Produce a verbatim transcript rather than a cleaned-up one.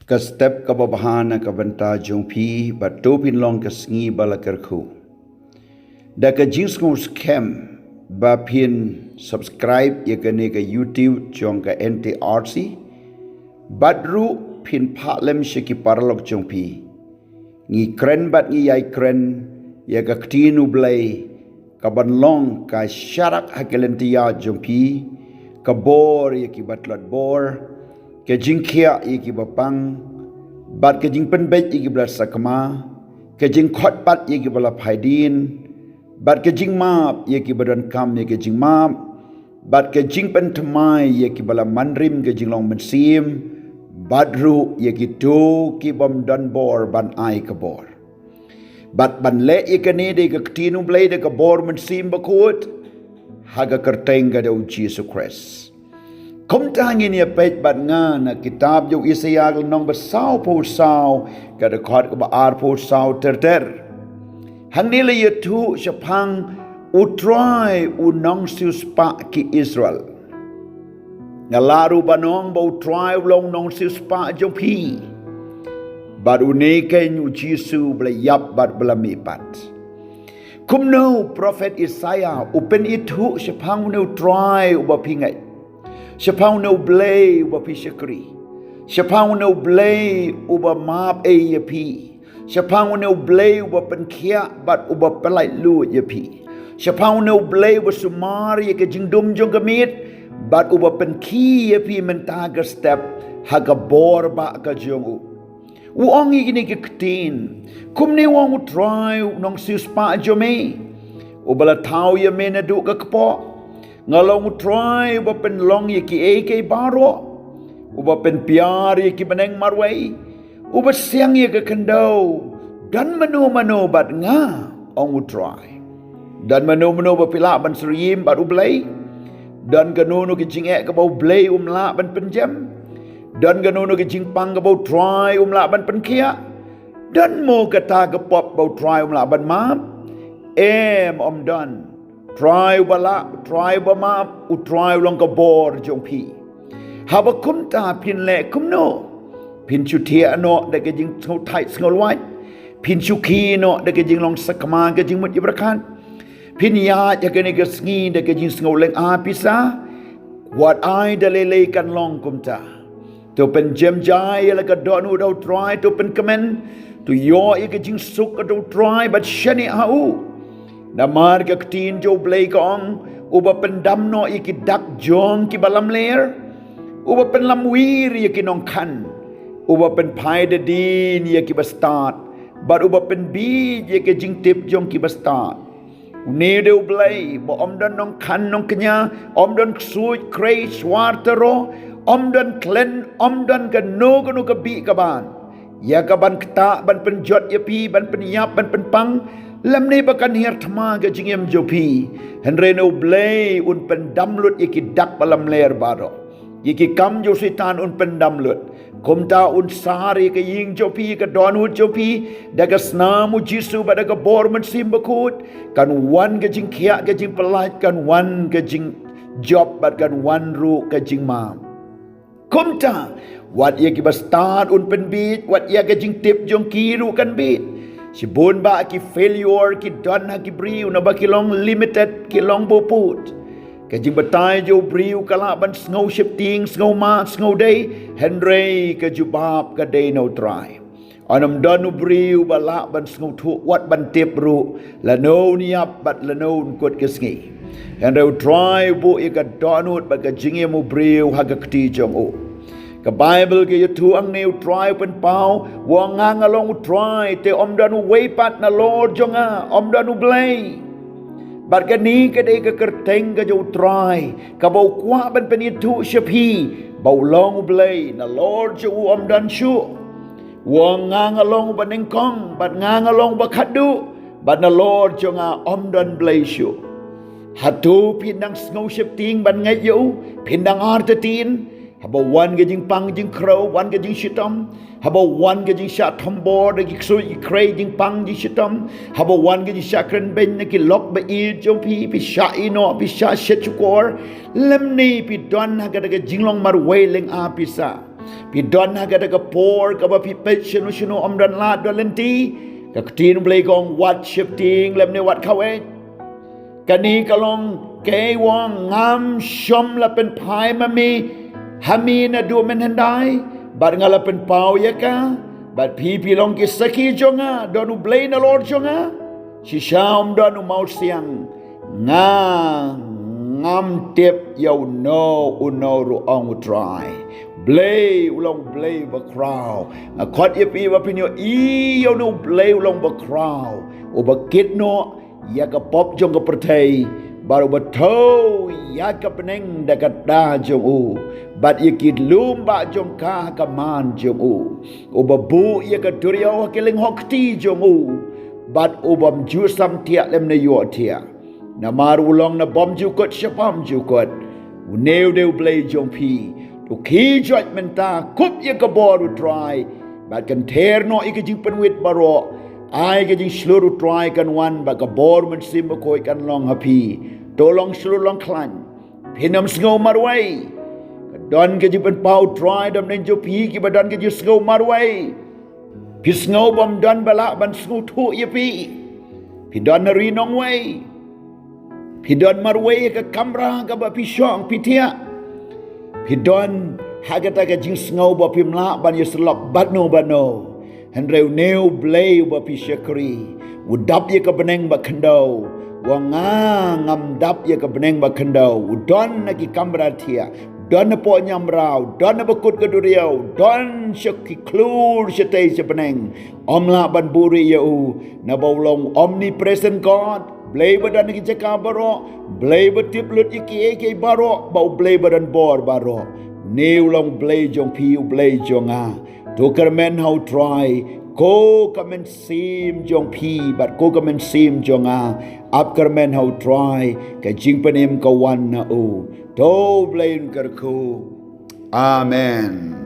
Ka step kaba bha na ka bynta jong phi, bad to phin long ka sngi ba la kyrkhu. Da ka jingsngewskhem ba phin subscribe ïa kane ka YouTube jong ka N T R C, bad ruh phin phah lem sha ki paralok jong phi. Ngi kren bad ngi ïai kren ïa ka ktien U Blei, kaban long ka sharak ha ka lynti jong phi, ka bor ïa kiba tlot bor, ka jingkhiah ïa kiba pang, bad ka jingpynbeit ïa kiba la sakma, ka jingkhot pat ïa kiba la phaidien, bad ka jingmap ïa kiba donkam ïa ka jingmap, bad ka jingpynthymmai ïa kiba la manrim ka jinglong mynsiem, bad ruh ïa kito kibym don bor ban ai ka bor. Bad ban leh ïa kane da ka ktien U Blei da ka bor Mynsiem Bakhuid, ha ka kyrteng ka jong U Jisu Khrist. Kumta ngin ïa peit bad nga na kitab jong u Isaïah lynnong ba sawphew saw, ka dkhot kaba arphew saw ter ter. Hangne la ïathuh shaphang U Trai u nongsiewspah ki Israel. Nga lah ruh ban ong ba U Trai u long nongsiewspah jong phi. Bad une keiñ U Jisu ba la ïap bad ba la mih pat. Kumno u prophet Isaïah u pynithuh shaphang une U Trai uba phi ngeit. Shaphang une U Blei uba phi shakri. Shaphang une U Blei uba map ei ïa phi. Shaphang une U Blei uba pynkhiah bad uba pyllait luid ïa phi. Shaphang une U Blei uba sumar ïa ka jingdum jong ka miet, bad uba pynkhie ïa phi mynta ka step ha ka bor ba ka jong u. U ong ïa kine ki ktien. Kumne u ong U Trai u nongsiewspah jong me, uba la thaw ïa me naduh ka kpoh. Nga long U Trai uba pynlong ïa kiei kiei baroh, uba pynpiar ïa ki bneng marwei, uba siang ïa ka khyndew. Don mano mano bad nga, ong U Trai. Don mano mano ba phi lah ban syriem bad U Blei? Don kano kano ka jingeh kaba U Blei um lah ban pynjem? Don kano kano ka jingpang kaba U Trai um lah ban pynkhiah? Don mo kata ka pop ba U Trai um lah ban map? Em, ym don. Trai uba lah, Trai uba map, U Trai u long ka bor jong phi. Haba kumta phin leh kumno? Phin shu thiah noh da ka jingsngewthait sngewlwait? Phin shu khie noh da ka jinglong sakma ka jingmut jingpyrkhat? Phin ïaid ha kane ka sngi da ka jingsngew lynga pisa? Wat ai da lei lei kan long kumta. To pynjem jai ïa la ka dohnud ha U Trai, to pynkmen, to ïoh ïa ka jingsuk ha U Trai bad shaniah ha u. Namar ka ktien jong U Blei ka ong, uba pyndam noh ïa ki dak jong kiba lamler, uba pynlamwir ïa ki nongkhan, uba pynphai da dien ïa kiba stad, bad uba pynbiej ïa ka jingtip jong kiba stad. Une u dei U Blei ba ym don nongkhan nongkñia, ym don ksuid khrei shwar taro, ym don klen, ym don kano kano ka bih ka ban ïa ka ban ktah, ban pynjot ïa phi, ban pynïap, ban pynpang, lymne ba kan hiar thma ka jingim jong phi. Hynrei une U Blei un pyndam lut ïa ki dak ba lamler baroh. Ïa ki kam jong u Soitan un pyndam lut. Kumta un sar ïa ka ïing jong phi, ïa ka dohnud jong phi, da ka snam U Jisu bad da ka bor Mynsiem Bakhuid, kan wan ka jingkhiah, ka jingpyllait, kan wan ka jingjop bad kan wan ruh ka jingmap. Kumta, wat ïa kiba stad un pynbiej, wat ïa ka jingtip jong ki ruh kan biej. Shibun bah ki failure ki don ha ki briew, naba ki long limited, ki long baput. Ka jingbatai jong u briew ka lah ban sngew sheptieng, sngew mad, sngew dei, hynrei ka jubab ka dei na U Trai. Ym don u briew ba lah ban sngewthuh, wat ban tip ruh lano un ïap bad lano un kut ka sngi. Hynrei U Trai u buh ïa ka dohnud bad ka jingim u briew ha ka kti jong u. Ka Baibl ka ïathuh hangne, U Trai u pynpaw, u ong, nga nga long U Trai, te ym don uwei pat nalor jong nga, ym don U Blei. Bad kane ka dei ka kyrteng ka jong U Trai kaba u kwah ban pynithuh sha phi, ba u long U Blei, nalor jong u ym don shuh. U ong, nga nga long uba nyngkong, bad nga nga long uba khatduh, bad nalor jong nga ym don Blei shuh. Hato phi dang sngew sheptieng ban ngeit ïa u? Phi dang artatien? Haba wan ka jingpang jingkhrew, wan ka jingshitom, haba wan ka jingshah thombor da ki ksuid ki khrei, jingpang jingshitom, haba wan ka jingshah kren beiñ na ki lok ba ïeit jong phi, phi shah ïehnoh, phi shah shet shukor, lymne phi don ha kata ka jinglong marwei lynga pisa. Phi don ha kata ka por kaba phi peit shano shano ym don lad don lynti. Ka ktien Blei ka ong wat sheptieng lymne wat khawei. Kane ka long kawei, ngam shym la pynphai ma me ha me naduh mynhyndai, bad nga la pynpaw ïa ka. Bad phi phi long ki sakhi jong nga, don U Blei nalor jong nga. Shisha ym don u mawsiang. Nga ngam tip ïa uno uno ruh, ong U Trai. Blei u long Blei bakhraw. Nga khot ïa phi ba phin ïohi ïa uno U Blei u long bakhraw, uba kit noh ïa ka pop jong ka pyrthei, bad uba thew ïa ka bneng da ka da jong u, bad ïa ki lum ba jong ka ha ka man jong u, uba buh ïa ka duriaw ha ki lynghong kti jong u, bad u bym ju samthiah lymne ïohthiah. Namar u long na bymjukut sha bymjukut. Une u dei U Blei jong phi. To khie joit mynta, kup ïa ka bor U Trai, bad kynther noh ïa ka jingpynwit baroh. Ai ka jingshlur, U Trai kan wan, bad ka bor Mynsiem Bakhuid kan long ha phi. To long shlur long khlaiñ. Phin ym sngew marwei. Ka don ka jingpynpaw U Trai da bynta jong phi kiba don ka jingsngew marwei. Phi sngew bym don ba lah ban sngewthuh ïa phi. Phi don ha ri nongwei. Phi don marwei ha ka kamra kaba phi shong phi thiah. Phi don ha kata ka jingsngew ba phim lah ban ïasyllok bad no bad no. Hynrei une U Blei uba phi shakri, u dap ïa ka bneng ba khyndew. Wa nga ngam dap ïa ka bneng ba khyndew. U don na ki kamra thiah, don na pohñiam raw, don na bakut ka duriaw, don sha ki khlur shatei sha bneng. Ym lah ban buhrieh ïa u, naba u long omnipresent God, Blei ba don ha ki jaka baroh, Blei ba tip lut ïa kiei kiei baroh, bad U Blei ba don bor baroh. Une u long Blei jong phi, U Blei jong nga. To kyrmen ha U Trai ko ka mynsiem jong phi bad ko ka mynsiem jong nga. Ap kyrmen ha U Trai, ka jingpynim ka wan na u. To U Blei un kyrkhu. Amen.